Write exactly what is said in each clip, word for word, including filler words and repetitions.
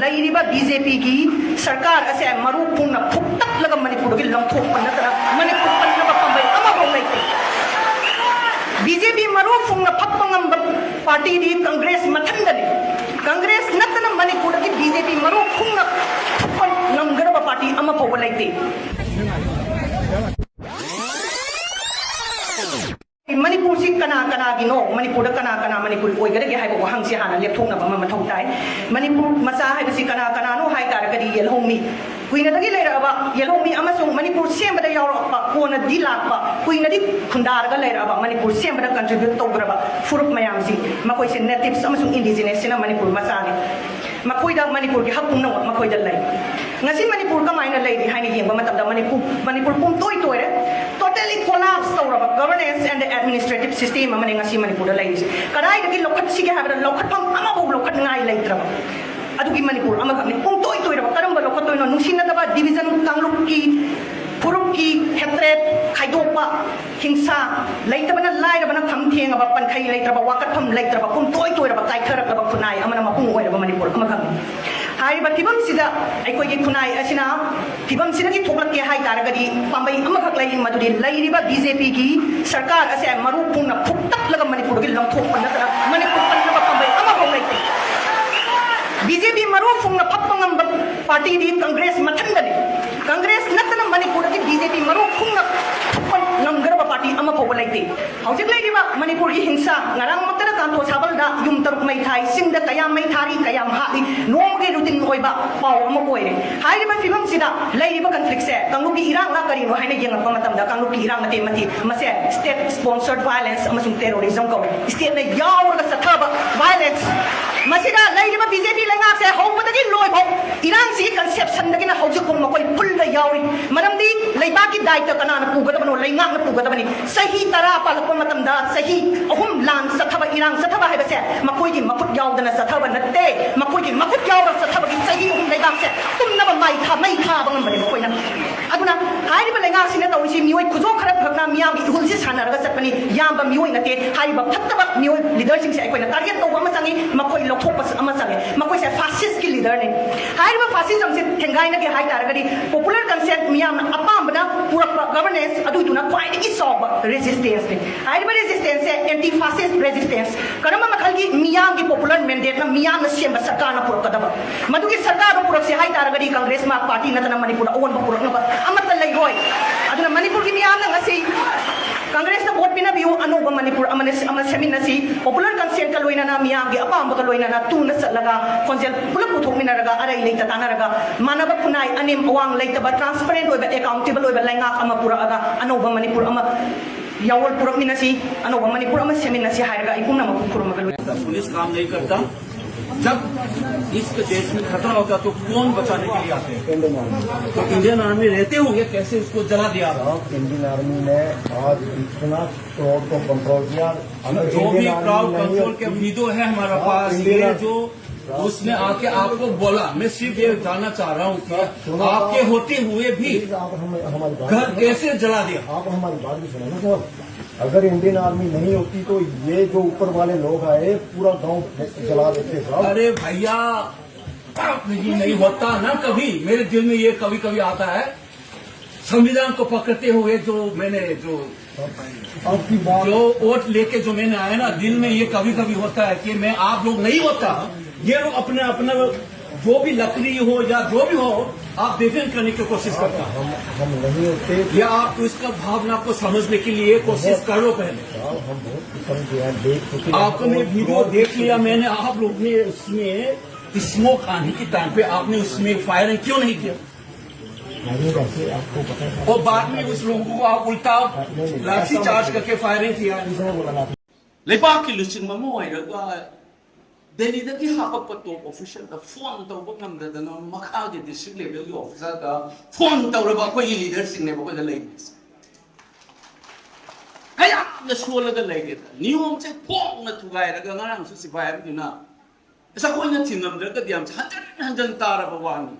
ꯂꯩꯔꯤꯕ B J ꯄꯤꯒꯤ ꯁꯔꯀꯥꯔ ꯑꯁꯦ ꯃꯔꯨ ꯐꯨꯡꯅ ꯐꯨꯛꯇꯠꯂꯒ ꯃꯅꯤꯄꯨꯔꯗꯒꯤ ꯂꯧꯊꯣꯛꯄ ꯅꯠꯇꯅ ꯃꯅꯤꯄꯨꯔ ꯀꯟꯅꯕ ꯄꯥꯝꯕꯩ ꯑꯃꯐꯥꯎ ꯂꯩꯇꯦ꯫ ꯕꯤ ꯖꯦ ꯄꯤ ꯃꯔꯨ ꯐꯨꯡꯅ ꯐꯛꯄ ꯉꯝꯕ ꯄꯥꯔꯇꯤꯗꯤ ꯀꯪꯒ꯭ꯔꯦꯁ ꯃꯊꯟꯗꯅꯤ꯫ ꯀꯪꯒ꯭ꯔꯦꯁ ꯅꯠꯇꯅ ꯃꯅꯤꯄꯨꯔꯗꯒꯤ ꯕꯤ ꯖꯦ ꯄꯤ ꯃꯔꯨ ꯐꯨꯡꯅ ꯐꯨꯛꯄ ꯉꯝꯒꯗꯕ ꯄꯥꯔꯇꯤ ꯑꯃ ꯐꯥꯎꯕ ꯂꯩꯇꯦ꯫ ꯃꯅꯤꯄꯨꯔꯁꯤ ꯀꯅꯥ ꯀꯅꯥꯒꯤꯅꯣ, ꯃꯅꯤꯄꯨꯔꯗ ꯀꯅꯥ ꯀꯅꯥ ꯃꯅꯤꯄꯨꯔ ꯑꯣꯏꯒꯗꯒꯦ ꯍꯥꯏꯕ ꯋꯥꯍꯪꯁꯤ ꯍꯥꯟꯅ ꯂꯦꯞꯊꯣꯛꯅꯕ ꯑꯃ ꯃꯊꯧ ꯇꯥꯏ꯫ ꯃꯅꯤꯄꯨꯔ ꯃꯆꯥ ꯍꯥꯏꯕꯁꯤ ꯀꯅꯥ ꯀꯅꯥꯅꯣ ꯍꯥꯏ ꯇꯥꯔꯒꯗꯤ ꯌꯦꯜꯍꯧꯃꯤ, ꯀꯨꯏꯅꯗꯒꯤ ꯂꯩꯔꯛꯑꯕ ꯌꯦꯜꯍꯧꯃꯤ ꯑꯃꯁꯨꯡ ꯃꯅꯤꯄꯨꯔ ꯁꯦꯝꯕꯗ ꯌꯥꯎꯔꯛꯄ, ꯀꯣꯟꯅꯗꯤ ꯂꯥꯛꯄ, ꯀꯨꯏꯅꯗꯤ ꯈꯨꯟꯗꯥꯔꯒ ꯂꯩꯔꯛꯑꯕ, ꯃꯅꯤꯄꯨꯔ ꯁꯦꯝꯕꯗ contribute ꯇꯧꯈ꯭ꯔꯕ ꯐꯨꯔꯨꯞ ꯃꯌꯥꯝꯁꯤ, ꯃꯈꯣꯏꯁꯦ natives ꯑꯃꯁꯨꯡ indigenous ꯁꯤꯅ ꯃꯅꯤꯄꯨꯔ ꯃꯆꯥꯅꯤ꯫ ꯃꯈꯣꯏꯗ ꯃꯅꯤꯄꯨꯔꯒꯤ ꯍꯛ ꯄꯨꯝꯅꯃꯛ ꯃꯈꯣꯏꯗ ꯂꯩ꯫ ꯉꯁꯤ ꯃꯅꯤꯄꯨꯔ ꯀꯃꯥꯏꯅ ꯂꯩꯔꯤ ꯍꯥꯏꯅ ꯌꯦꯡꯕ ꯃꯇꯝꯗ ꯃꯅꯤꯄꯨꯔ, ꯃꯅꯤꯄꯨꯔ ꯄꯨꯝꯇꯣꯏ ꯇꯣꯏꯔꯦ꯫ Totally collapse ꯇꯧꯔꯕ governance and administrative system ꯑꯃꯅꯤ ꯉꯁꯤ ꯃꯅꯤꯄꯨꯔꯗ ꯂꯩꯔꯤꯁꯦ꯫ ꯀꯗꯥꯏꯗꯒꯤ ꯂꯧꯈꯠꯁꯤꯒꯦ ꯍꯥꯏꯕꯗ ꯂꯧꯈꯠꯐꯝ ꯑꯃꯐꯥꯎ ꯂꯧꯈꯠꯅꯤꯡꯉꯥꯏ ꯂꯩꯇ꯭ꯔꯕ ꯑꯗꯨꯒꯤ ꯃꯅꯤꯄꯨꯔ ꯑꯃꯈꯛꯅꯤ꯫ ꯄꯨꯡꯇꯣꯏ ꯇꯣꯏꯔꯕ꯫ ꯀꯔꯝꯕ ꯂꯧꯈꯠꯇꯣꯏꯅꯣ? ꯅꯨꯡꯁꯤꯅꯗꯕ division, ꯀꯥꯡꯂꯨꯞꯀꯤ, ꯐꯨꯔꯨꯞꯀꯤ ꯍꯦꯇ꯭ꯔꯦꯠ, ꯈꯥꯏꯗꯣꯛꯄ, ꯍꯤꯡꯁꯥ, ꯂꯩꯇꯕꯅ ꯂꯥꯏꯔꯕꯅ ꯈꯝ ꯊꯦꯡꯉꯕ, ꯄꯟꯈꯩ ꯂꯩꯇ꯭ꯔꯕ, ꯋꯥꯀꯠꯐꯝ ꯂꯩꯇ꯭ꯔꯕ, ꯄꯨꯡꯇꯣꯏ ꯇꯣꯏꯔꯕ, ꯀꯥꯏꯊꯔꯛꯂꯕ ꯈꯨꯟꯅꯥꯏ ꯑꯃꯅ ꯃꯄꯨꯡ ꯑꯣꯏꯔꯕ ꯃꯅꯤꯄꯨꯔ ꯑꯃꯈꯛꯅꯤ꯫ ꯍꯥꯏꯔꯤꯕ ꯐꯤꯕꯝꯁꯤꯗ ꯑꯩꯈꯣꯏꯒꯤ ꯈꯨꯟꯅꯥꯏ ꯑꯁꯤꯅ ꯐꯤꯕꯝꯁꯤꯗꯒꯤ ꯊꯣꯛꯂꯛꯀꯦ ꯍꯥꯏ ꯇꯥꯔꯒꯗꯤ ꯄꯥꯝꯕꯩ ꯑꯃꯈꯛ ꯂꯩ, ꯃꯗꯨꯗꯤ ꯂꯩꯔꯤꯕ ꯕꯤ ꯖꯦ ꯄꯤꯒꯤ ꯁꯔꯀꯥꯔ ꯑꯁꯦ ꯃꯔꯨ ꯐꯨꯡꯅ ꯐꯨꯛꯇꯠꯂꯒ ꯃꯅꯤꯄꯨꯔꯗꯒꯤ ꯂꯧꯊꯣꯛꯄ ꯅꯠꯇꯅ ꯃꯅꯤꯄꯨꯔ ꯀꯟꯅꯕ ꯄꯥꯝꯕꯩ ꯑꯃꯐꯥꯎ ꯂꯩꯇꯦ꯫ ꯕꯤ ꯖꯦ ꯄꯤ ꯃꯔꯨ ꯐꯨꯡꯅ ꯐꯛꯄ ꯉꯝꯕ ꯄꯥꯔꯇꯤꯗꯤ ꯀꯪꯒ꯭ꯔꯦꯁ ꯃꯊꯟꯗꯅꯤ꯫ ꯀꯪꯒ꯭ꯔꯦꯁ ꯅꯠꯇꯅ ꯃꯅꯤꯄꯨꯔꯗꯗꯤ ꯕꯤ ꯖꯦ ꯄꯤ ꯃꯔꯨ ꯐꯨꯡꯅ ꯐꯛꯄ ꯉꯝꯒꯗꯕ ꯄꯥꯔꯇꯤ ꯑꯃ ꯐꯥꯎꯕ ꯂꯩꯇꯦ꯫ ꯍꯧꯖꯤꯛ ꯂꯩꯔꯤꯕ ꯃꯅꯤꯄꯨꯔꯒꯤ ꯍꯤꯡꯁꯥ, ꯉꯔꯥꯡꯃꯛꯇꯅ ꯀꯥꯟꯊꯣ ꯁꯥꯕꯜꯗ ꯌꯨꯝ ꯇꯔꯨꯛ ꯃꯩ ꯊꯥꯏ, ꯆꯤꯡꯗ ꯀꯌꯥꯝ ꯃꯩ ꯊꯥꯔꯤ, ꯀꯌꯥꯝ ꯍꯥꯠꯂꯤ, ꯅꯣꯡꯃꯒꯤ routine ꯑꯣꯏꯕ ꯄꯥꯎ ꯑꯃ ꯑꯣꯏꯔꯦ꯫ ꯍꯥꯏꯔꯤꯕ ꯐꯤꯕꯝꯁꯤꯗ ꯂꯩꯔꯤꯕ conflict ꯁꯦ ꯀꯥꯡꯂꯨꯞꯀꯤ ꯏꯔꯥꯡꯂ ꯀꯔꯤꯅꯣ ꯍꯥꯏꯅ ꯌꯦꯡꯉꯛꯄ ꯃꯇꯝꯗ ꯀꯥꯡꯂꯨꯞꯀꯤ ꯏꯔꯥꯡ ꯅꯠꯇꯦ, ꯃꯁꯤ state sponsored violence ꯑꯃꯁꯨꯡ terrorism ꯀꯧꯏ꯫ State ꯅ ꯌꯥꯎꯔꯒ ꯆꯠꯊꯕ violence꯫ ꯃꯁꯤꯗ ꯂꯩꯔꯤꯕ ꯕꯤ ꯖꯦ ꯄꯤ ꯂꯩꯉꯥꯛꯁꯦ ꯍꯧꯕꯗꯒꯤ ꯂꯣꯏꯐꯥꯎ ꯏꯔꯥꯡꯁꯤꯒꯤ conception ꯗꯒꯤꯅ ꯍꯧꯖꯤꯛ ꯐꯥꯎ ꯃꯈꯣꯏ full ꯗ ꯌꯥꯎꯔꯤ꯫ ꯃꯔꯝꯗꯤ ꯂꯩꯕꯥꯛꯀꯤ ꯗꯥꯏꯇ ꯀꯅꯥꯅ ꯄꯨꯒꯗꯕꯅꯣ? ꯂꯩꯉꯥꯛꯅ ꯄꯨꯒꯗꯕꯅꯤ꯫ ꯆꯍꯤ ꯇꯔꯥ ꯄꯥꯜꯂꯛꯄ ꯃꯇꯝꯗ ꯆꯍꯤ ꯑꯍꯨꯝ ꯂꯥꯟ ꯆꯠꯊꯕ, ꯏꯔꯥꯡ ꯆꯠꯊꯕ ꯍꯥꯏꯕꯁꯦ ꯃꯈꯣꯏꯒꯤ ꯃꯈꯨꯠ ꯌꯥꯎꯗꯅ ꯆꯠꯊꯕ ꯅꯠꯇꯦ꯫ ꯃꯈꯣꯏꯒꯤ ꯃꯈꯨꯠ ꯌꯥꯎꯔ ꯆꯠꯊꯕꯒꯤ ꯆꯍꯤ ꯑꯍꯨꯝ ꯂꯩꯕꯥꯛꯁꯦ ꯇꯨꯝꯅꯕ ꯃꯩ ꯊꯥ-, ꯃꯩ ꯊꯥꯕ ꯉꯝꯕꯅꯦ ꯃꯈꯣꯏꯅ꯫ ꯑꯗꯨꯅ ꯍꯥꯏꯔꯤꯕ ꯂꯩꯉꯥꯛꯁꯤꯅ ꯇꯧꯔꯤꯁꯤ ꯃꯤꯑꯣꯏ ꯈꯨꯖꯣꯛ ꯈꯔ ꯈꯛ ꯃꯤꯌꯥꯝꯒꯤ ꯏꯍꯨꯜꯁꯤ ꯁꯥꯟꯅꯔꯒ ꯆꯠꯄꯅꯤ, ꯌꯥꯝꯕ ꯃꯤꯑꯣꯏ ꯅꯠꯇꯦ꯫ ꯍꯥꯏꯔꯤꯕ ꯐꯠꯇꯕ ꯃꯤꯑꯣꯏ ꯂꯤꯗꯔꯁꯤꯡꯁꯦ ꯑꯩꯈꯣꯏꯅ ꯇꯥꯔꯒꯦꯠ ꯇꯧꯕ ꯑꯃ ꯆꯪꯉꯤ, ꯃꯈꯣꯏ ꯂꯧꯊꯣꯛꯄ ꯑꯃ ꯆꯪꯉꯤ꯫ ꯃꯈꯣꯏꯁꯦ ꯐꯥꯁꯤꯁꯀꯤ ꯂꯤꯗꯔꯅꯤ꯫ ꯍꯥꯏꯔꯤꯕ ꯐꯥꯁꯤꯖꯝꯁꯦ ꯊꯦꯡꯒꯥꯏꯅꯒꯦ ꯍꯥꯏ ꯇꯥꯔꯒꯗꯤ ꯄꯣꯄꯨꯂꯔ ꯀꯟꯁꯦꯟ, ꯃꯤꯌꯥꯝꯅ ꯑꯄꯥꯝꯕꯅ ꯄꯨꯔꯛꯄ ꯒꯕꯔꯅꯦꯟꯁ ꯑꯗꯨꯗꯨꯅ ꯈ꯭ꯋꯥꯏꯗꯒꯤ ꯆꯥꯎꯕ ꯔꯦꯖꯤꯁꯇꯦꯟꯁꯅꯤ꯫ ꯍꯥꯏꯔꯤꯕ ꯔꯦꯖꯤꯁꯇꯦꯟꯁꯁꯦ ꯑꯦꯟꯇꯤ ꯐꯥꯁꯤꯁ ꯔꯦꯖꯤꯁꯇꯦꯟꯁ꯫ ꯀꯔꯝꯕ ꯃꯈꯜꯒꯤ? ꯃꯤꯌꯥꯝꯒꯤ ꯄꯣꯄꯨꯂꯔ ꯃꯦꯟꯗꯦꯠꯅ ꯃꯤꯌꯥꯝꯅ ꯁꯦꯝꯕ ꯁꯔꯀꯥꯔꯅ ꯄꯨꯔꯛꯀꯗꯕ꯫ ꯃꯗꯨꯒꯤ ꯁꯔꯀꯥꯔꯗꯣ ꯄꯨꯔꯛꯁꯦ ꯍꯥꯏ ꯇꯥꯔꯒꯗꯤ ꯀꯪꯒ꯭ꯔꯦꯁ ꯃꯥꯔꯛ ꯄꯥꯔꯇꯤ ꯅꯠꯇꯅ ꯃꯅꯤꯄꯨꯔꯗ ꯑꯑꯣꯟꯕ ꯄꯨꯔꯛꯅꯕ ꯑꯃꯠꯇ ꯂꯩꯔꯣꯏ꯫ ꯑꯗꯨꯅ ꯃꯅꯤꯄꯨꯔꯒꯤ ꯃꯤꯌꯥꯝꯅ ꯉꯁꯤ ꯀꯪꯒ꯭ꯔꯦꯁꯇ ꯚꯣꯠ ꯄꯤꯅꯕꯤꯌꯨ, ꯑꯅꯧꯕ ꯃꯅꯤꯄꯨꯔ ꯑꯃꯅ, ꯑꯃ ꯁꯦꯝꯃꯤꯟꯅꯁꯤ꯫ ꯄꯣꯄꯨꯂꯔ ꯀꯟꯁꯦꯟꯠꯀ ꯂꯣꯏꯅꯅ ꯃꯤꯌꯥꯝꯒꯤ ꯑꯄꯥꯝꯕꯒ ꯂꯣꯏꯅꯅ ꯇꯨꯅ ꯆꯠꯂꯒ ꯈꯣꯟꯖꯦꯜ ꯄꯨꯂꯞ ꯄꯨꯊꯣꯛꯃꯤꯟꯅꯔꯒ ꯑꯔꯩ ꯂꯩꯇ ꯇꯥꯟꯅꯔꯒ ꯃꯥꯟꯅꯕ ꯈꯨꯟꯅꯥꯏ ꯑꯅꯦꯝ ꯑꯋꯥꯡ ꯂꯩꯇꯕ ꯇ꯭ꯔꯥꯟꯁꯄꯔꯦꯟ ꯑꯣꯏꯕ ꯑꯦꯀꯥꯎꯟꯇꯦꯕꯜ ꯑꯣꯏꯕ ꯂꯩꯉꯥꯛ ꯑꯃ ꯄꯨꯔꯛꯑꯒ ꯑꯅꯧꯕ ꯃꯅꯤꯄꯨꯔ ꯑꯃ ꯌꯥꯑꯣꯜ ꯄꯨꯔꯛꯃꯤꯟꯅꯁꯤ, ꯑꯅꯧꯕ ꯃꯅꯤꯄꯨꯔ ꯑꯃ ꯁꯦꯝꯃꯤꯟꯅꯁꯤ ꯍꯥꯏꯔꯒ ꯑꯩ ꯄꯨꯝꯅꯃꯛꯄꯨ ꯈꯨꯔꯨꯝꯃꯒ ꯂꯣꯏ꯫ पुलिस काम नहीं करता। जब इस देश में खतरा होता तो कौन बचाने के लिए आते हैं? तो इंडियन आर्मी रहते हुए कैसे इसको जला दिया? साहब, इंडियन आर्मी ने आज इतना क्राउड को कंट्रोल किया। अगर जो इंडियन भी आर्मी क्राउड नहीं कंट्रोल के होती, वीडियो है हमारे साहब, पास, इंडियन ये आर्मी जो उसने आके आपको बोला, मैं सिर्फ ये जानना चाह रहा हूँ कि सुनो, आपके होते हुए भी प्लीज, आप हम, हमारी बात घर सुनो। कैसे जला दिया? आप हमारी बात भी सुनो ना साहब। अगर इंडियन आर्मी नहीं होती तो ये जो ऊपर वाले लोग आए, पूरा गांव जला देते साहब। अरे भैया, नहीं, नहीं होता ना कभी। मेरे दिल में ये कभी कभी आता है, संविधान को पकड़ते हुए जो मैंने जो आपकी बात जो वोट लेके जो मैंने आया ना, दिल में ये कभी कभी होता है कि मैं आप लोग नहीं होता, ये लोग अपने अपने जो भी लकड़ी हो या जो भी हो, आप डिफेंड करने की कोशिश करता है। हम हम नहीं होते। या आप इसका भावना को समझने के लिए कोशिश कर लो पहले। साहब, हम बहुत समझे हैं, देख चुके हैं। आपने वीडियो देख लिया, मैंने आप लोग ने उसमें स्मोक आने के टाइम पे आपने उसमें फायरिंग क्यों नहीं किया? अरे, वैसे आपको पता है, और बाद में उस लोगों को आप उल्टा नहीं, नहीं, लाठी ऐसा चार्ज मत करके फायरिंग किया। किसने बोला लाठी? ꯂꯩꯕꯥꯛꯀꯤ ꯂꯨꯆꯤꯡꯕ ꯑꯃ ꯑꯣꯏꯔꯒ ꯗꯦꯜꯂꯤꯗꯒꯤ ꯍꯥꯄꯛꯄ ꯇꯣꯞ ꯑꯣꯐꯤꯁꯤꯌꯦꯜꯗ ꯐꯣꯟ ꯇꯧꯕ ꯉꯝꯗꯗꯅ ꯃꯈꯥꯒꯤ ꯗꯤꯁꯇ꯭ꯔꯤꯛ ꯂꯦꯚꯦꯜꯒꯤ ꯑꯣꯐꯤꯁꯥꯔꯗ ꯐꯣꯟ ꯇꯧꯔꯕ ꯑꯩꯈꯣꯏꯒꯤ ꯂꯤꯗꯔꯁꯤꯡꯅꯦꯕ ꯑꯩꯈꯣꯏꯗ ꯂꯩꯔꯤꯁꯦ꯫ ꯀꯌꯥꯝꯅ ꯁꯣꯜꯂꯒ ꯂꯩꯒꯦꯗ, ꯅꯤꯌꯣꯝꯁꯦ ꯐꯣꯡꯅ ꯊꯨꯒꯥꯏꯔꯒ ꯉꯔꯥꯡꯁꯨ ꯁꯤꯐꯥꯏ ꯑꯃꯗꯨꯅ ꯑꯁ ꯑꯩꯈꯣꯏꯅ ꯊꯤꯡꯉꯝꯗ꯭ꯔꯒꯗꯤ ꯌꯥꯝ ꯍꯟꯖꯟ ꯍꯟꯖꯟ ꯇꯥꯔꯕ ꯋꯥꯅꯤ꯫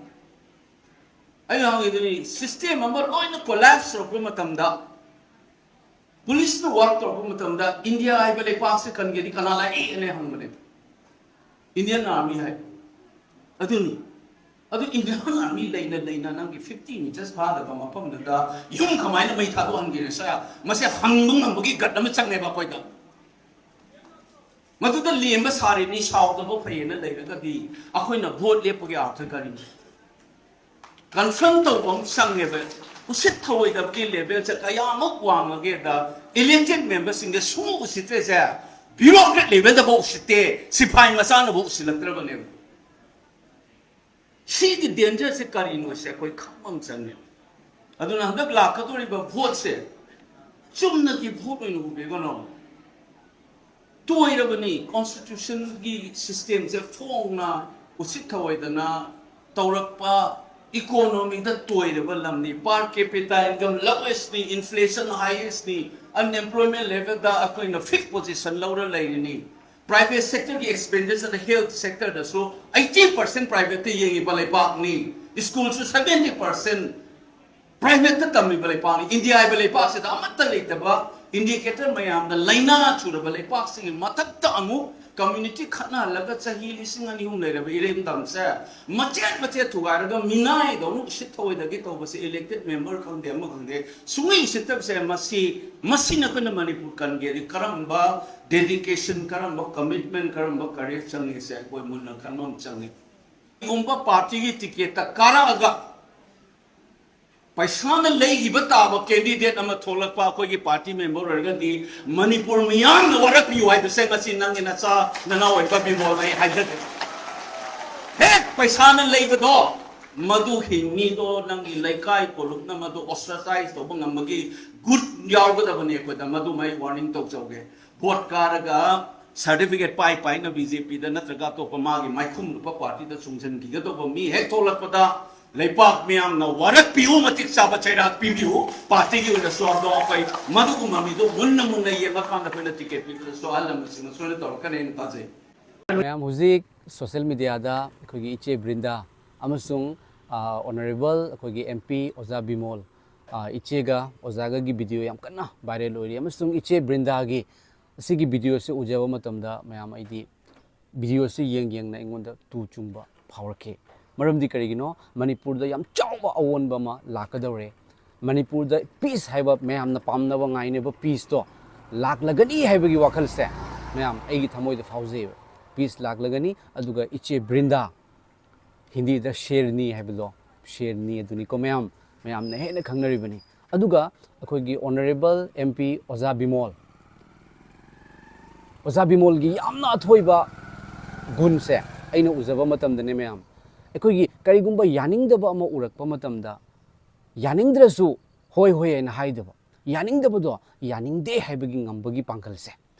ꯑꯩꯅ ꯍꯪꯉꯤꯗꯨꯅꯤ, ꯁꯤꯁꯇꯦꯝ ꯑꯃ ꯂꯣꯏꯅ ꯀꯣꯂꯥꯞꯁ ꯇꯧꯔꯛꯄ ꯃꯇꯝꯗ ꯄꯨꯂꯤꯁꯅ ꯋꯥꯔꯛ ꯇꯧꯔꯛꯄ ꯃꯇꯝꯗ ꯏꯟꯗꯤꯌꯥ ꯍꯥꯏꯕ ꯂꯩꯄꯥꯛꯁꯦ ꯀꯟꯒꯦꯗꯤ ꯀꯅꯥ ꯂꯥꯛꯏ ꯑꯅ ꯍꯪꯕꯅꯦ꯫ ꯏꯟꯗꯤꯌꯟ ꯑꯥꯔꯃꯤ ꯍꯥꯏ꯫ ꯑꯗꯨꯅꯤ꯫ ꯑꯗꯨ ꯏꯟꯗꯤꯌꯟ ꯑꯥꯔꯃꯤ ꯂꯩꯅ ꯂꯩꯅ ꯅꯪꯒꯤ ꯐꯤꯐꯇꯤ ꯃꯤꯇꯔꯁ ꯐꯥꯗꯕ ꯃꯐꯝꯗꯨꯗ ꯌꯨꯝ ꯀꯃꯥꯏꯅ ꯃꯩ ꯊꯥꯗꯣꯛꯍꯟꯒꯦꯅ ꯁꯥ ꯃꯁꯦ ꯍꯪꯕ ꯉꯝꯕꯒꯤ ꯒꯠ ꯑꯃ ꯆꯪꯉꯦꯕ ꯑꯩꯈꯣꯏꯗ꯫ ꯃꯗꯨꯗ ꯂꯦꯝꯕ ꯁꯥꯔꯤꯅꯤ, ꯁꯥꯎꯗꯕ ꯐꯩꯌꯦꯅ ꯂꯩꯔꯒꯗꯤ ꯑꯩꯈꯣꯏꯅ ꯚꯣꯠ ꯂꯦꯞꯄꯒꯤ ꯑꯥꯔꯊ ꯀꯔꯤꯅꯣ? ꯀꯟꯐ꯭ꯔꯟ ꯇꯧꯕ ꯑꯃ ꯆꯪꯉꯦꯕ꯫ ꯎꯁꯤꯠ ꯊꯧꯑꯣꯏꯗꯕꯒꯤ ꯂꯦꯚꯦꯜꯁꯦ ꯀꯌꯥꯃꯨꯛ ꯋꯥꯡꯉꯒꯦꯗ, ꯏꯂꯦꯛꯇꯦꯠ ꯃꯦꯝꯕꯔꯁꯤꯡꯁꯦ ꯁꯨꯡꯎ ꯎꯁꯤꯠꯇ꯭ꯔꯤꯁꯦ, ꯕ꯭ꯌꯨꯔꯣꯀ꯭ꯔꯦꯠ ꯂꯦꯚꯦꯜꯗꯐꯥꯎ ꯎꯁꯤꯠꯇꯦ, ꯁꯤꯐꯥꯏ ꯃꯆꯥꯅꯐꯥꯎ ꯎꯁꯤꯜꯂꯛꯇ꯭ꯔꯕꯅꯦꯕ꯫ ꯁꯤꯒꯤ ꯗꯦꯟꯖꯔꯁꯦ ꯀꯔꯤꯅꯣꯁꯦ ꯑꯩꯈꯣꯏ ꯈꯪꯕ ꯑꯃ ꯆꯪꯉꯦ꯫ ꯑꯗꯨꯅ ꯍꯟꯗꯛ ꯂꯥꯛꯀꯗꯧꯔꯤꯕ ꯚꯣꯠꯁꯦ ꯆꯨꯝꯅꯒꯤ ꯚꯣꯠ ꯑꯣꯏꯅ ꯎꯕꯤꯒꯅꯣ꯫ ꯇꯣꯏꯔꯕꯅꯤ, ꯀꯣꯟꯁꯇꯤꯇ꯭ꯌꯨꯁꯟꯒꯤ ꯁꯤꯁꯇꯦꯝꯁꯦ ꯐꯣꯡꯅ ꯎꯁꯤꯠ ꯊꯧꯑꯣꯏꯗꯅ ꯇꯧꯔꯛꯄ, ꯏꯀꯣꯅꯣꯃꯤꯗ ꯇꯣꯏꯔꯕ ꯂꯝꯅꯤ, per capita income lowest ꯅꯤ, inflation highest ꯅꯤ, unemployment level ꯗ ꯑꯩꯈꯣꯏꯅ fifth position ꯂꯧꯔ ꯂꯩꯔꯤꯅꯤ꯫ ꯄ꯭ꯔꯥꯏꯚꯦꯠ ꯁꯦꯛꯇꯔꯒꯤ ꯑꯦꯛꯁꯄꯦꯟꯗꯤꯆꯔꯗ ꯍꯦꯜꯊ ꯁꯦꯛꯇꯔꯗꯁꯨ eighty percent ꯄ꯭ꯔꯥꯏꯚꯦꯠꯇ ꯌꯦꯡꯉꯤꯕ ꯂꯩꯄꯥꯛꯅꯤ, ꯁ꯭ꯀꯨꯜꯁꯨ seventy percent ꯄ꯭ꯔꯥꯏꯚꯦꯠꯇ ꯇꯝꯃꯤꯕ ꯂꯩꯄꯥꯛꯅꯤ꯫ ꯏꯟꯗꯤꯌꯥ ꯍꯥꯏꯕ ꯂꯩꯄꯥꯛꯁꯤꯗ ꯑꯃꯠꯇ ꯂꯩꯇꯕ, ꯏꯟꯗꯤꯀꯦꯇꯔ ꯃꯌꯥꯝꯗ ꯂꯥꯏꯅꯥ ꯆꯨꯔꯕ ꯂꯩꯄꯥꯛꯁꯤꯒꯤ ꯃꯊꯛꯇ ꯑꯃꯨꯛ ꯀꯝꯃ꯭ꯌꯨꯅꯤꯇꯤ ꯈꯠꯅꯍꯜꯂꯒ ꯆꯍꯤ ꯂꯤꯁꯤꯡ ꯑꯅꯤ ꯑꯍꯨꯝ ꯂꯩꯔꯕ ꯏꯔꯝꯗꯝꯁꯦ ꯃꯆꯦꯠ ꯃꯆꯦꯠ ꯊꯨꯒꯥꯏꯔꯒ ꯃꯤꯅꯥꯏꯗꯧꯅ ꯎꯁꯤꯠ ꯊꯧꯑꯣꯏꯗꯒꯤ ꯇꯧꯕꯁꯦ ꯏꯂꯦꯛꯇꯦꯠ ꯃꯦꯝꯕꯔ ꯈꯪꯗꯦ ꯑꯃ ꯈꯪꯗꯦ ꯁꯨꯡꯎ ꯎꯁꯤꯠꯇꯕꯁꯦ ꯃꯁꯤ, ꯃꯁꯤꯅ ꯑꯩꯈꯣꯏꯅ ꯃꯅꯤꯄꯨꯔ ꯀꯟꯒꯦꯗꯤ ꯀꯔꯝꯕ ꯗꯦꯗꯤꯀꯦꯁꯟ, ꯀꯔꯝꯕ ꯀꯃꯤꯠꯃꯦꯟ, ꯀꯔꯝꯕ ꯀꯔꯦꯖ ꯆꯪꯉꯤ ꯁꯦ ꯑꯩꯈꯣꯏ ꯃꯨꯟꯅ ꯈꯟꯕ ꯑꯃ ꯆꯪꯉꯤ꯫ ꯀꯔꯤꯒꯨꯝꯕ ꯄꯥꯔꯇꯤꯒꯤ ꯇꯤꯀꯦꯠꯇ ꯀꯥꯔꯛꯑꯒ ꯄꯩꯁꯥꯅ ꯂꯩꯈꯤꯕ ꯇꯥꯕ ꯀꯦꯟꯗꯤꯗꯦꯠ ꯑꯃ ꯊꯣꯛꯂꯛꯄ ꯑꯩꯈꯣꯏꯒꯤ ꯄꯥꯔꯇꯤ ꯃꯦꯝꯕꯔ ꯑꯣꯏꯔꯒꯗꯤ ꯃꯅꯤꯄꯨꯔ ꯃꯤꯌꯥꯝꯅ ꯋꯥꯔꯛꯄꯤꯌꯨ ꯍꯥꯏꯕꯁꯦ ꯉꯁꯤ ꯅꯪꯒꯤ ꯅꯆꯥ ꯅꯅꯥꯎ ꯑꯣꯏꯕ ꯕꯤꯃꯣꯜꯅ ꯑꯩ ꯍꯥꯏꯖꯒꯦ꯫ ꯍꯦꯛ ꯄꯩꯁꯥꯅ ꯂꯩꯕꯗꯣ, ꯃꯗꯨ ꯍꯤꯡꯉꯤꯗꯣ ꯅꯪꯒꯤ ꯂꯩꯀꯥꯏ ꯀꯣꯂꯨꯞꯅ ꯃꯗꯨ ꯑꯣꯁꯇ꯭ꯔꯁꯥꯏꯁ ꯇꯧꯕ ꯉꯝꯕꯒꯤ ꯒꯨꯠ ꯌꯥꯎꯒꯗꯕꯅꯤ ꯑꯩꯈꯣꯏꯗ꯫ ꯃꯗꯨꯃ ꯑꯩ ꯋꯥꯔꯅꯤꯡ ꯇꯧꯖꯧꯒꯦ꯫ ꯚꯣꯠ ꯀꯥꯔꯒ ꯁꯥꯔꯇꯤꯐꯤꯀꯦꯠ ꯄꯥꯏ ꯄꯥꯏꯅ ꯕꯤ ꯖꯦ ꯄꯤꯗ ꯅꯠꯇ꯭ꯔꯒ ꯑꯇꯣꯞꯄ ꯃꯥꯒꯤ ꯃꯥꯏꯈꯨꯝ ꯂꯨꯄꯥ ꯄꯥꯔꯇꯤꯗ ꯆꯣꯡꯁꯤꯟꯈꯤꯒꯗꯧꯕ ꯃꯤ ꯍꯦꯛ ꯊꯣꯛꯂꯛꯄꯗ ꯂꯩꯄꯥꯛ ꯃꯤꯌꯥꯝꯅ ꯋꯥꯔꯛꯄꯤꯌꯨ, ꯃꯇꯤꯛ ꯆꯥꯕ ꯆꯩꯔꯥꯛ ꯄꯤꯕꯤꯌꯨ꯫ ꯄꯥꯔꯇꯤꯒꯤ ꯑꯣꯏꯅꯁꯨ ꯑꯗꯣ ꯑꯩꯈꯣꯏ ꯃꯗꯨꯒꯨꯝꯕ ꯃꯤꯗꯣ ꯃꯨꯟꯅ ꯃꯨꯟꯅ ꯌꯦꯡꯉꯀꯥꯟꯗ ꯑꯩꯈꯣꯏꯅ ꯇꯤꯀꯦꯠ ꯄꯤꯕꯗꯁꯨ ꯑꯍꯜ ꯂꯃꯟꯁꯤꯡꯅ ꯁꯣꯏꯅ ꯇꯧꯔꯛꯀꯅꯤ ꯍꯥꯏꯅ ꯊꯥꯖꯩ꯫ ꯃꯌꯥꯝ ꯍꯧꯖꯤꯛ ꯁꯣꯁꯤꯌꯦꯜ ꯃꯦꯗꯤꯌꯥꯗ ꯑꯩꯈꯣꯏꯒꯤ ꯏꯆꯦ ꯕ꯭ꯔꯤꯟꯗꯥ ꯑꯃꯁꯨꯡ, ꯑ, ꯑꯣꯅꯔꯦꯕꯜ ꯑꯩꯈꯣꯏꯒꯤ ꯑꯦꯝ ꯄꯤ ꯑꯣꯖꯥ ꯕꯤꯃꯣꯜ ꯑꯥ, ꯏꯆꯦꯒ ꯑꯣꯖꯥꯒꯒꯤ ꯚꯤꯗꯤꯑꯣ ꯌꯥꯝ ꯀꯟꯅ ꯚꯥꯏꯔꯦꯜ ꯑꯣꯏꯔꯤ, ꯑꯃꯁꯨꯡ ꯏꯆꯦ ꯕ꯭ꯔꯤꯟꯗꯥꯒꯤ ꯑꯁꯤꯒꯤ ꯚꯤꯗꯤꯑꯣꯁꯤ ꯎꯖꯕ ꯃꯇꯝꯗ ꯃꯌꯥꯝ, ꯑꯩꯗꯤ ꯚꯤꯗꯤꯑꯣꯁꯤ ꯌꯦꯡ ꯌꯦꯡꯅ ꯑꯩꯉꯣꯟꯗ ꯇꯨ ꯆꯨꯡꯕ ꯐꯥꯎꯔꯛꯈꯤ꯫ ꯃꯔꯝꯗꯤ ꯀꯔꯤꯒꯤꯅꯣ? ꯃꯅꯤꯄꯨꯔꯗ ꯌꯥꯝ ꯆꯥꯎꯕ ꯑꯑꯣꯟꯕ ꯑꯃ ꯂꯥꯛꯀꯗꯧꯔꯦ꯫ ꯃꯅꯤꯄꯨꯔꯗ ꯄꯤꯁ ꯍꯥꯏꯕ, ꯃꯌꯥꯝꯅ ꯄꯥꯝꯅꯕ ꯉꯥꯏꯅꯕ ꯄꯤꯁꯇꯣ ꯂꯥꯛꯂꯒꯅꯤ ꯍꯥꯏꯕꯒꯤ ꯋꯥꯈꯜꯁꯦ ꯃꯌꯥꯝ ꯑꯩꯒꯤ ꯊꯃꯣꯏꯗ ꯐꯥꯎꯖꯩꯕ꯫ ꯄꯤꯁ ꯂꯥꯛꯂꯒꯅꯤ, ꯑꯗꯨꯒ ꯏꯆꯦ ꯕ꯭ꯔꯤꯟꯗꯥ, ꯍꯤꯟꯗꯤꯗ ꯁꯦꯔꯅꯤ ꯍꯥꯏꯕꯗꯣ, ꯁꯦꯔꯅꯤ ꯑꯗꯨꯅꯤꯀꯣ ꯃꯌꯥꯝ, ꯃꯌꯥꯝꯅ ꯍꯦꯟꯅ ꯈꯪꯅꯔꯤꯕꯅꯤ꯫ ꯑꯗꯨꯒ ꯑꯩꯈꯣꯏꯒꯤ ꯑꯣꯅꯔꯦꯕꯜ ꯑꯦꯝ ꯄꯤ ꯑꯣꯖꯥ ꯕꯤꯃꯣꯜ, ꯑꯣꯖꯥ ꯕꯤꯃꯣꯜꯒꯤ ꯌꯥꯝꯅ ꯑꯊꯣꯏꯕ ꯒꯨꯟꯁꯦ ꯑꯩꯅ ꯎꯖꯕ ꯃꯇꯝꯗꯅꯦ ꯃꯌꯥꯝ, ꯑꯩꯈꯣꯏꯒꯤ ꯀꯔꯤꯒꯨꯝꯕ ꯌꯥꯅꯤꯡꯗꯕ ꯑꯃ ꯎꯔꯛꯄ ꯃꯇꯝꯗ, ꯌꯥꯅꯤꯡꯗ꯭ꯔꯁꯨ "ꯍꯣꯏ, ꯍꯣꯏ" ꯍꯥꯏꯅ ꯍꯥꯏꯗꯕ, ꯌꯥꯅꯤꯡꯗꯕꯗꯣ "ꯌꯥꯅꯤꯡꯗꯦ" ꯍꯥꯏꯕꯒꯤ ꯉꯝꯕꯒꯤ ꯄꯥꯡꯒꯜꯁꯦ꯫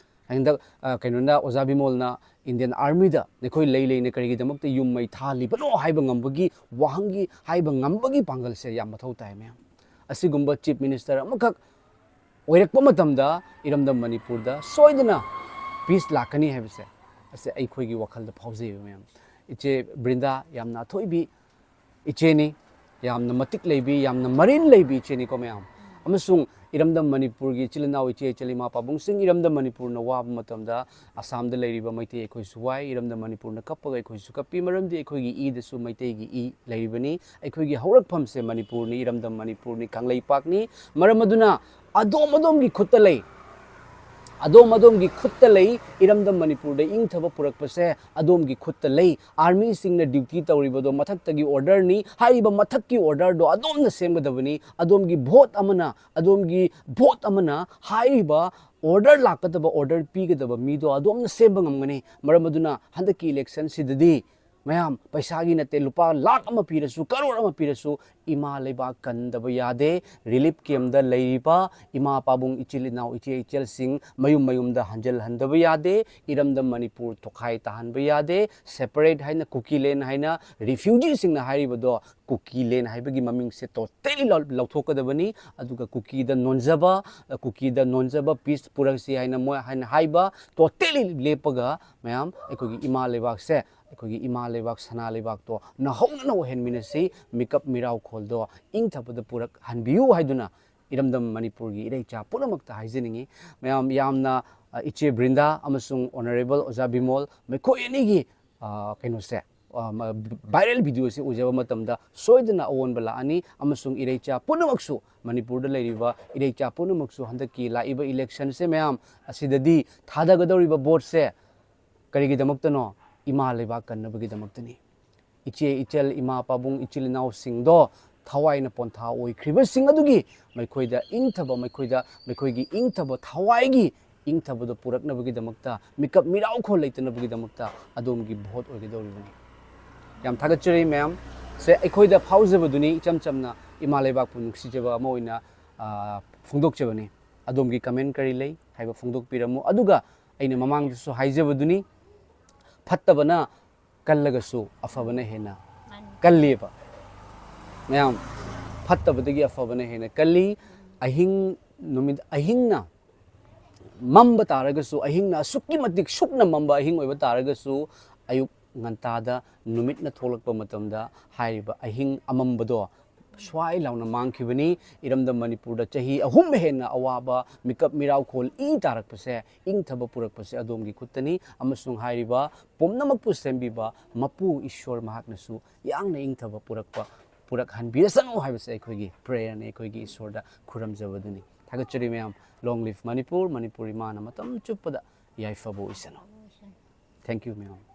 ꯍꯟꯗꯛ, ꯑ, ꯀꯩꯅꯣꯅ, ꯑꯣꯖꯥ ꯕꯤꯃꯣꯜꯅ ꯏꯟꯗꯤꯌꯟ ꯑꯥꯔꯃꯤꯗ ꯅꯈꯣꯏ ꯂꯩ ꯂꯩꯅ ꯀꯔꯤꯒꯤꯗꯃꯛꯇ ꯌꯨꯝ ꯃꯩ ꯊꯥꯜꯂꯤꯕꯅꯣ ꯍꯥꯏꯕ ꯉꯝꯕꯒꯤ ꯋꯥꯍꯪꯒꯤ, ꯍꯥꯏꯕ ꯉꯝꯕꯒꯤ ꯄꯥꯡꯒꯜꯁꯦ ꯌꯥꯝ ꯃꯊꯧ ꯇꯥꯏ ꯃꯌꯥꯝ꯫ ꯑꯁꯤꯒꯨꯝꯕ ꯆꯤꯐ ꯃꯤꯅꯤꯁꯇꯔ ꯑꯃꯈꯛ ꯑꯣꯏꯔꯛꯄ ꯃꯇꯝꯗ ꯏꯔꯝꯗꯝ ꯃꯅꯤꯄꯨꯔꯗ ꯁꯣꯏꯗꯅ ꯄꯤꯁ ꯂꯥꯛꯀꯅꯤ ꯍꯥꯏꯕꯁꯦ, ꯑꯁꯤ ꯑꯩꯈꯣꯏꯒꯤ ꯋꯥꯈꯜꯗ ꯐꯥꯎꯖꯩꯕ ꯃꯌꯥꯝ꯫ ꯏꯆꯦ ꯕ꯭ꯔꯤꯟꯗꯥ ꯌꯥꯝꯅ ꯑꯊꯣꯏꯕꯤ ꯏꯆꯦꯅꯤ, ꯌꯥꯝꯅ ꯃꯇꯤꯛ ꯂꯩꯕꯤ, ꯌꯥꯝꯅ ꯃꯔꯤꯟ ꯂꯩꯕꯤ ꯏꯆꯦꯅꯤꯀꯣ ꯃꯌꯥꯝ꯫ ꯑꯃꯁꯨꯡ ꯏꯔꯝꯗꯝ ꯃꯅꯤꯄꯨꯔꯒꯤ ꯏꯆꯤꯜ ꯏꯅꯥꯎ, ꯏꯆꯦ ꯏꯆꯜ, ꯏꯃꯥ ꯄꯥꯕꯨꯡꯁꯤꯡ, ꯏꯔꯝꯗꯝ ꯃꯅꯤꯄꯨꯔꯅ ꯋꯥꯕ ꯃꯇꯝꯗ ꯑꯁꯥꯝꯗ ꯂꯩꯔꯤꯕ ꯃꯩꯇꯩ ꯑꯩꯈꯣꯏꯁꯨ ꯋꯥꯏ, ꯏꯔꯝꯗꯝ ꯃꯅꯤꯄꯨꯔꯅ ꯀꯞꯄꯒ ꯑꯩꯈꯣꯏꯁꯨ ꯀꯞꯄꯤ, ꯃꯔꯝꯗꯤ ꯑꯩꯈꯣꯏꯒꯤ ꯏꯗꯁꯨ ꯃꯩꯇꯩꯒꯤ ꯏ ꯂꯩꯔꯤꯕꯅꯤ꯫ ꯑꯩꯈꯣꯏꯒꯤ ꯍꯧꯔꯛꯐꯝꯁꯦ ꯃꯅꯤꯄꯨꯔꯅꯤ, ꯏꯔꯝꯗꯝ ꯃꯅꯤꯄꯨꯔꯅꯤ, ꯀꯪꯂꯩꯄꯥꯛꯅꯤ꯫ ꯃꯔꯝ ꯑꯗꯨꯅ ꯑꯗꯣꯝ ꯑꯗꯣꯝꯒꯤ ꯈꯨꯠꯇ ꯂꯩ, ꯑꯗꯣꯝ ꯑꯗꯣꯝꯒꯤ ꯈꯨꯠꯇ ꯂꯩ꯫ ꯏꯔꯝꯗꯝ ꯃꯅꯤꯄꯨꯔꯗ ꯏꯪꯊꯕ ꯄꯨꯔꯛꯄꯁꯦ ꯑꯗꯣꯝꯒꯤ ꯈꯨꯠꯇ ꯂꯩ꯫ ꯑꯥꯔꯃꯤꯁꯤꯡꯅ ꯗ꯭ꯌꯨꯇꯤ ꯇꯧꯔꯤꯕꯗꯣ ꯃꯊꯛꯇꯒꯤ ꯑꯣꯔꯗꯔꯅꯤ꯫ ꯍꯥꯏꯔꯤꯕ ꯃꯊꯛꯀꯤ ꯑꯣꯔꯗꯔꯗꯣ ꯑꯗꯣꯝꯅ ꯁꯦꯝꯒꯗꯕꯅꯤ꯫ ꯑꯗꯣꯝꯒꯤ ꯚꯣꯠ ꯑꯃꯅ, ꯑꯗꯣꯝꯒꯤ ꯚꯣꯠ ꯑꯃꯅ ꯍꯥꯏꯔꯤꯕ ꯑꯣꯔꯗꯔ ꯂꯥꯛꯀꯗꯕ, ꯑꯣꯔꯗꯔ ꯄꯤꯒꯗꯕ ꯃꯤꯗꯣ ꯑꯗꯣꯝꯅ ꯁꯦꯝꯕ ꯉꯝꯒꯅꯤ꯫ ꯃꯔꯝ ꯑꯗꯨꯅ ꯍꯟꯗꯛꯀꯤ ꯏꯂꯦꯛꯁꯟꯁꯤꯗꯗꯤ ꯃꯌꯥꯝ, ꯄꯩꯁꯥꯒꯤ ꯅꯠꯇꯦ, ꯂꯨꯄꯥ ꯂꯥꯛ ꯑꯃ ꯄꯤꯔꯁꯨ, ꯀꯔꯣꯔ ꯑꯃ ꯄꯤꯔꯁꯨ, ꯏꯃꯥ ꯂꯩꯕꯥꯛ ꯀꯟꯗꯕ ꯌꯥꯗꯦ꯫ ꯔꯤꯂꯤꯐ ꯀꯦꯝꯗ ꯂꯩꯔꯤꯕ ꯏꯃꯥ ꯄꯥꯕꯨꯡ, ꯏꯆꯤꯜ ꯏꯅꯥꯎ, ꯏꯆꯦ ꯏꯆꯜꯁꯤꯡ ꯃꯌꯨꯝ ꯃꯌꯨꯝꯗ ꯍꯟꯖꯤꯜꯍꯟꯗꯕ ꯌꯥꯗꯦ꯫ ꯏꯔꯝꯗꯝ ꯃꯅꯤꯄꯨꯔ ꯇꯣꯈꯥꯏ ꯇꯥꯍꯟꯕ ꯌꯥꯗꯦ꯫ ꯁꯦꯄꯔꯦꯠ ꯍꯥꯏꯅ, ꯀꯨꯀꯤ ꯂꯦꯟ ꯍꯥꯏꯅ ꯔꯤꯐ꯭ꯌꯨꯖꯤꯁꯤꯡꯅ ꯍꯥꯏꯔꯤꯕꯗꯣ, ꯀꯨꯀꯤ ꯂꯦꯟ ꯍꯥꯏꯕꯒꯤ ꯃꯃꯤꯡꯁꯦ ꯇꯣꯇꯦꯂꯤ ꯂꯧꯊꯣꯛꯀꯗꯕꯅꯤ꯫ ꯑꯗꯨꯒ ꯀꯨꯀꯤꯗ ꯅꯣꯟꯖꯕ, ꯀꯨꯀꯤꯗ ꯅꯣꯟꯖꯕ ꯄꯤꯁ ꯄꯨꯔꯛꯁꯤ ꯍꯥꯏꯅ ꯃꯣꯏ ꯍꯥꯏꯅ ꯍꯥꯏꯕ ꯇꯣꯇꯦꯂꯤ ꯂꯦꯞꯄꯒ ꯃꯌꯥꯝ ꯑꯩꯈꯣꯏꯒꯤ ꯏꯃꯥ ꯂꯩꯕꯥꯛꯁꯦ ꯑꯩꯈꯣꯏꯒꯤ ꯏꯃꯥ ꯂꯩꯕꯥꯛ, ꯁꯅꯥ ꯂꯩꯕꯥꯛꯇꯣ ꯅꯧꯍꯧꯅꯅ ꯑꯣꯏꯍꯟꯃꯤꯟꯅꯁꯤ, ꯃꯤꯀꯞ ꯃꯤꯔꯥꯎꯈꯣꯜꯗꯣ ꯏꯪꯊꯕꯗ ꯄꯨꯔꯛꯍꯟꯕꯤꯌꯨ ꯍꯥꯏꯗꯨꯅ ꯏꯔꯝꯗꯝ ꯃꯅꯤꯄꯨꯔꯒꯤ ꯏꯔꯩꯆꯥ ꯄꯨꯝꯅꯃꯛꯇ ꯍꯥꯏꯖꯅꯤꯡꯏ꯫ ꯃꯌꯥꯝ ꯌꯥꯝꯅ, ꯑ, ꯏꯆꯦ ꯕ꯭ꯔꯤꯟꯗꯥ ꯑꯃꯁꯨꯡ Honourable ꯑꯣꯖꯥ ꯕꯤꯃꯣꯜ, ꯃꯈꯣꯏ ꯑꯅꯤꯒꯤ, ꯑ, ꯀꯩꯅꯣꯁꯦ, ꯑ, ꯃ-, viral video ꯁꯦ ꯎꯖꯕ ꯃꯇꯝꯗ ꯁꯣꯏꯗꯅ ꯑꯑꯣꯟꯕ ꯂꯥꯛꯑꯅꯤ, ꯑꯃꯁꯨꯡ ꯏꯔꯩꯆꯥ ꯄꯨꯝꯅꯃꯛꯁꯨ, ꯃꯅꯤꯄꯨꯔꯗ ꯂꯩꯔꯤꯕ ꯏꯔꯩꯆꯥ ꯄꯨꯝꯅꯃꯛꯁꯨ ꯍꯟꯗꯛꯀꯤ ꯂꯥꯛꯏꯕ election ꯁꯦ ꯃꯌꯥꯝ ꯑꯁꯤꯗꯗꯤ ꯊꯥꯗꯒꯗꯧꯔꯤꯕ vote ꯁꯦ ꯀꯔꯤꯒꯤꯗꯃꯛꯇꯅꯣ? ꯏꯃꯥ ꯂꯩꯕꯥꯛ ꯀꯟꯅꯕꯒꯤꯗꯃꯛꯇꯅꯤ꯫ ꯏꯆꯦ ꯏꯆꯜ, ꯏꯃꯥ ꯄꯥꯕꯨꯡ, ꯏꯆꯤꯜ ꯏꯅꯥꯎꯁꯤꯡꯗꯣ ꯊꯋꯥꯏꯅ ꯄꯣꯟꯊꯥ ꯑꯣꯏꯈ꯭ꯔꯤꯕꯁꯤꯡ ꯑꯗꯨꯒꯤ ꯃꯈꯣꯏꯗ ꯏꯪꯊꯕ, ꯃꯈꯣꯏꯗ, ꯃꯈꯣꯏꯒꯤ ꯏꯪꯊꯕ ꯊꯋꯥꯏꯒꯤ ꯏꯪꯊꯕꯗꯣ ꯄꯨꯔꯛꯅꯕꯒꯤꯗꯃꯛꯇ, ꯃꯤꯀꯞ ꯃꯤꯔꯥꯎꯈꯣꯜ ꯂꯩꯇꯅꯕꯒꯤꯗꯃꯛꯇ ꯑꯗꯣꯝꯒꯤ vote ꯑꯣꯏꯒꯗꯧꯔꯤꯕꯅꯤ꯫ ꯌꯥꯝ ꯊꯥꯒꯠꯆꯔꯤ ꯃꯌꯥꯝ꯫ ꯁꯦ, ꯑꯩꯈꯣꯏꯗ ꯐꯥꯎꯖꯕꯗꯨꯅꯤ ꯏꯆꯝ ꯆꯝꯅ ꯏꯃꯥ ꯂꯩꯕꯥꯛꯄꯨ ꯅꯨꯡꯁꯤꯖꯕ ꯑꯃ ꯑꯣꯏꯅ, ꯑ, ꯐꯣꯡꯗꯣꯛꯆꯕꯅꯤ꯫ ꯑꯗꯣꯝꯒꯤ comment ꯀꯔꯤ ꯂꯩ ꯍꯥꯏꯕ ꯐꯣꯡꯗꯣꯛꯄꯤꯔꯝꯃꯨ꯫ ꯑꯗꯨꯒ ꯑꯩꯅ ꯃꯃꯥꯡꯗꯁꯨ ꯍꯥꯏꯖꯕꯗꯨꯅꯤ, ꯐꯠꯇꯕꯅ ꯀꯜꯂꯒꯁꯨ ꯑꯐꯕꯅ ꯍꯦꯟꯅ ꯀꯜꯂꯤꯕ꯫ ꯃꯌꯥꯝ, ꯐꯠꯇꯕꯗꯒꯤ ꯑꯐꯕꯅ ꯍꯦꯟꯅ ꯀꯜꯂꯤ꯫ ꯑꯍꯤꯡ, ꯅꯨꯃꯤꯠ, ꯑꯍꯤꯡꯅ ꯃꯝꯕ ꯇꯥꯔꯒꯁꯨ, ꯑꯍꯤꯡꯅ ꯑꯁꯨꯛꯀꯤ ꯃꯇꯤꯛ ꯁꯨꯛꯅ ꯃꯝꯕ ꯑꯍꯤꯡ ꯑꯣꯏꯕ ꯇꯥꯔꯒꯁꯨ, ꯑꯌꯨꯛ ꯉꯟꯇꯥꯗ ꯅꯨꯃꯤꯠꯅ ꯊꯣꯛꯂꯛꯄ ꯃꯇꯝꯗ ꯍꯥꯏꯔꯤꯕ ꯑꯍꯤꯡ ꯑꯃꯝꯕꯗꯣ ꯁ꯭ꯋꯥꯏ ꯂꯥꯎꯅ ꯃꯥꯡꯈꯤꯕꯅꯤ꯫ ꯏꯔꯝꯗꯝ ꯃꯅꯤꯄꯨꯔꯗ ꯆꯍꯤ ꯑꯍꯨꯝ ꯍꯦꯟꯅ ꯑꯋꯥꯕ, ꯃꯤꯀꯞ ꯃꯤꯔꯥꯎꯈꯣꯜ ꯏ ꯇꯥꯔꯛꯄꯁꯦ, ꯏꯪꯊꯕ ꯄꯨꯔꯛꯄꯁꯦ ꯑꯗꯣꯝꯒꯤ ꯈꯨꯠꯇꯅꯤ꯫ ꯑꯃꯁꯨꯡ ꯍꯥꯏꯔꯤꯕ ꯄꯨꯝꯅꯃꯛꯄꯨ ꯁꯦꯝꯕꯤꯕ ꯃꯄꯨ ꯏꯁꯣꯔ ꯃꯍꯥꯛꯅꯁꯨ ꯌꯥꯡꯅ ꯏꯪꯊꯕ ꯄꯨꯔꯛꯄ, ꯄꯨꯔꯛꯍꯟꯕꯤꯔꯁꯅꯨ ꯍꯥꯏꯕꯁꯦ ꯑꯩꯈꯣꯏꯒꯤ prayer ꯅꯤ, ꯑꯩꯈꯣꯏꯒꯤ ꯏꯁꯣꯔꯗ ꯈꯨꯔꯨꯝꯖꯕꯗꯨꯅꯤ꯫ ꯊꯥꯒꯠꯆꯔꯤ ꯃꯌꯥꯝ꯫ Long live ꯃꯅꯤꯄꯨꯔ, ꯃꯅꯤꯄꯨꯔ ꯏꯃꯥꯅ ꯃꯇꯝ ꯆꯨꯞꯄꯗ ꯌꯥꯏꯐꯕ ꯑꯣꯏꯁꯅꯨ꯫ Thank you ꯃꯌꯥꯝ꯫